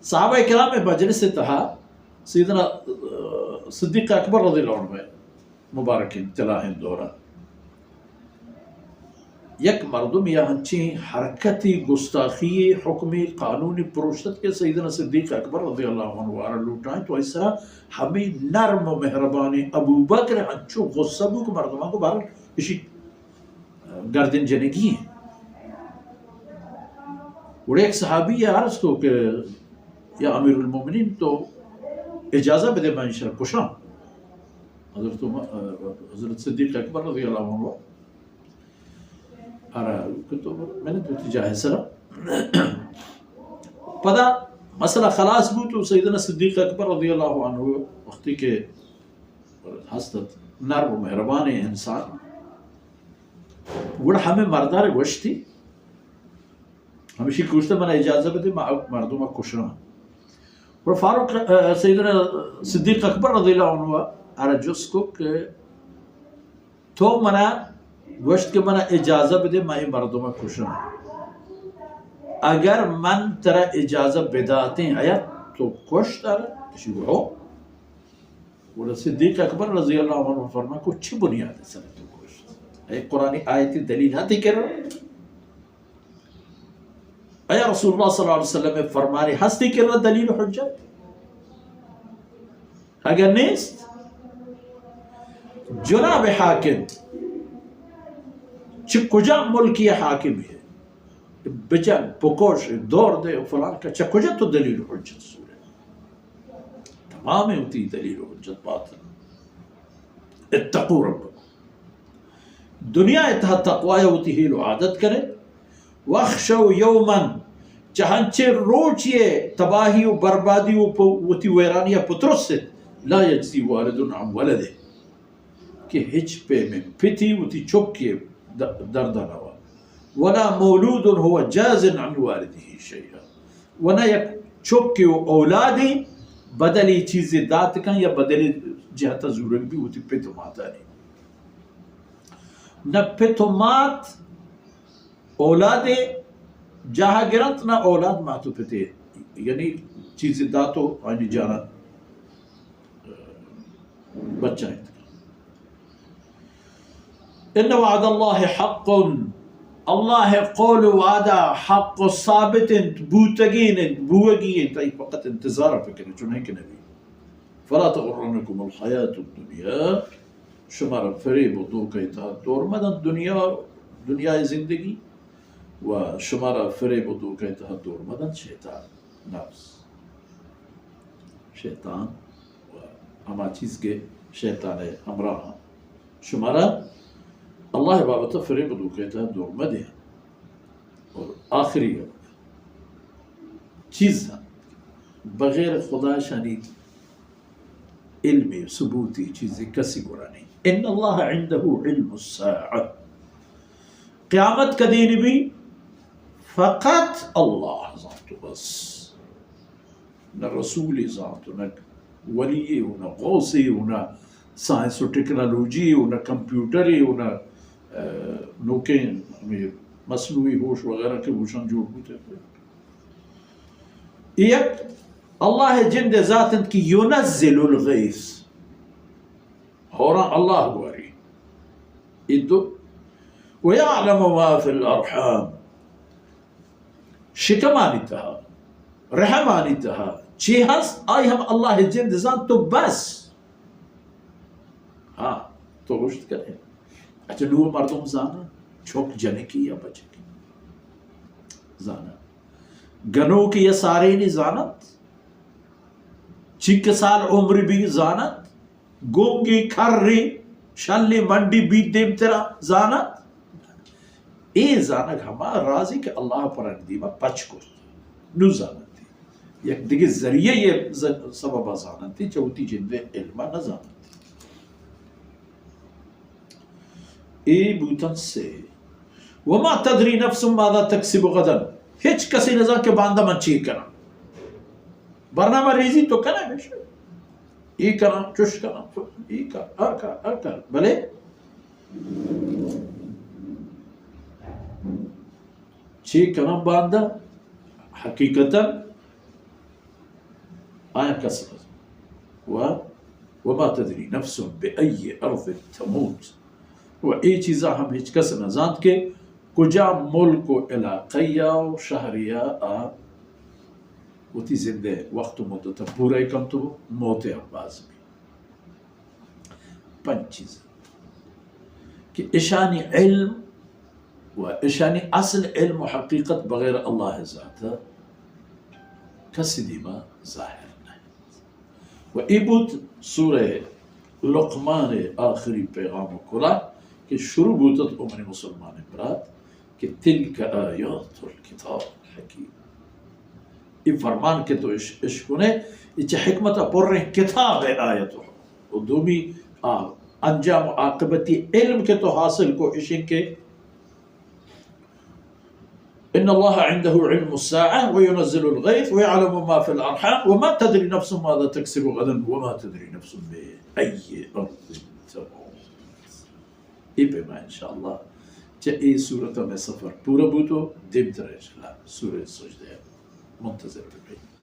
صحابہ کرام مجلس تہا سیدنا، آ، صدیق اکبر رضی اللہ عنہ مبارکیں تلاہیں دورہ یک مردم یا ہنچیں حرکتی، گستاخی، حکمی، قانونی پروشت کہ سیدنا صدیق اکبر رضی اللہ عنہ وارا لوٹائیں تو اس طرح ہمیں نرم و مہربانیں ابوبکر ہنچو غصہ بو کہ مردمان کو بہر اشی گردن جنگی ہیں۔ گڑا یک صحابی عرض کو کہ یا امیر المومنین تو اجازہ بدے من اشرا کشاں۔ حضرت عمر، حضرت صدیق اکبر رضی اللہ عنہ ارا کہ تو من تو جاہ سرا۔ پدا مسئلہ خلاص بو تو سیدنا صدیق اکبر رضی اللہ عنہ وقتی کہ ہست ات، نرم و مہربانیں انسان، گڑا ہمیں مردار گوشتی، ہمشی گوشت من اجازہ بدے، ما مردم کشاں۔ گڑا فاروق، آ، سیدنا صدیق اکبر رضی اللہ عنہ ارا جست کو کہ تو منا گوشت کہ منا اجازہ بدے، ما اے مردم کشاں۔ اگر من ترا اجازہ بداتیں، آیا تو کشت ارا؟ اشی گو ہو۔ گڑا صدیق اکبر رضی اللہ عنہ فرما کو چی بنیاد سر تو کشت؟ اے قرآنی آیتی دلیل ہتی کرا؟ اے رسول اللہ صلی اللہ علیہ وسلم فرمانی ہستی کرا دلیل و حجت؟ اگر نیست، جناب حاکم، چہ کجام ملکی حاکم ہے؟ بجن، بکش، دور دے، فلان کا، چہ کجا تو دلیل و حجت سورے؟ تمام ہوتی دلیل و حجت باطل۔ اتقوا ربکم۔ دنیا ء تہا تقوی ء وتی ہیل و عادت کنے۔ واخشوا یوما، چہ ہنچیں روچے ء تباہی و بربادی و پ-، وتی ویرانی ء پترس ات، لا یجزی والد عن ولده، کہ ہچ پیمیں پتی وتی چکے د-، درد ء نوا، ولا مولود هو جاز عن والده شیئا، و نہ یک چکے و اولادے بدلی چیزے دات کن یا بدلی جہت ء زورگ بی وتی پت و ماتانی۔ نہ پت و مات اولادے جاہ گرنت، نہ اولاد مات و پتے، یعنی چیزے دات و آنی جانا بچائینت۔ ان وعد اللہ حق، اللہ ء قول و وعدہ حق و ثابت انت، بوتگین انت، بوگی انت، ای فقط انتظار بکنے، چونہیں کہ نبی۔ فلا تغرنکم الحیات الدنیا، شمارا فریب و دھوکہ تہا دور مدن دنیا، دنیا زندگی، و شمارا فریب و دھوکہ تہا دور مدن شیطان، نفس۔ شیطان و ہما چیز کہ شیطان ء ہمراہ ہاں، شمارا اللہ ء بابت ء فریب و دھوکہ تہا دور مہ دے۔ اور آخری چیز ہم بغیر خدا شانی علم ثبوتی چیزی کسی گورا نہیں۔ ان اللہ عندہ علم الساعہ، قیامت کدی نبی، فقط اللہ زانت و بس۔ نہ رسولے زانت و نہ ولیے و نہ غوثے و نہ سائنس و ٹیکنالوجی و نہ کمپیوٹرے و نہ، آ، نوکیں ہمے مصنوعی ہوش وغیرہ کہ ہوشاں جوڑ بوتے۔ یک اللہ جند ذات انت کہ ینزل الغیث، ہوراں اللہ گواری۔ اے دو، ویعلم ما فی الارحام، شکمانی تہا، رحمانی تہا چی ہست، آئی ہم اللہ جند زانت تو بس۔ ہاں، تو گوشت کنے۔ اچھا، نو مردم زانا، چوک جنکی یا بچکی زانا۔ گنوکی یا سارینی زانت۔ چی کہ سال عمر بی زانت۔ گونگی، کری، شلی، منڈی بیت دیمترا زانت۔ اے زانگ ہما رازی کہ اللہ پرانی دیما پچ کرت۔ نو زانتی۔ یک دگہ ذریعہ یہ ز-، سبب زانتی، چہ وتی جند علم نہ زانتی۔ اے بوتن سے۔ وما تدری نفس ماذا تکسب غدا۔ ہچ کسی نزان کہ باندا من چی کناں۔ برنامہ ریزی تو کناں، اے کناں، چش کناں، اے کن، آ کن، آ کن۔ بلے چی کناں باندا؟ حقیقتاً آیا کس نہ زانت۔ و وما تدری نفس بأی ارض تموت۔ و اے چیزا ہم ہچ کس نہ زانت کہ کجام ملک و علاقہ یا و شہریا آ وتی زندے وقت و مدت پورا کنت و موت ہم باز بی۔ پنچ چیز کہ اشانی علم و اشانی اصل علم و حقیقت بغیر اللہ ذات کسی دیما ظاہر نہ۔ و ای بوت سورہ لقمان آخری پیغام و کلا کہ شروع بوتت او منی مسلمان برات کہ تلک آیات الکتاب الحکیم۔ ای فرمان کہ تو اش، اشکنے، ای چہ حکمت پریں کتاب آیت و دومی آ، انجام و عاقبتی علم کہ تو حاصل کو اشن کہ ان اللہ عندہ علم الساعة وینزل الغیث ویعلم ما فی الارحام وما تدری نفس ماذا تکسب غدا وما تدری نفس بأی ارض تموت۔ اے پیما انشاءاللہ چہ اے سورت میں سفر پورا بوتو، دیمتر انشاءاللہ سورہ سجدہ منتظر ببی۔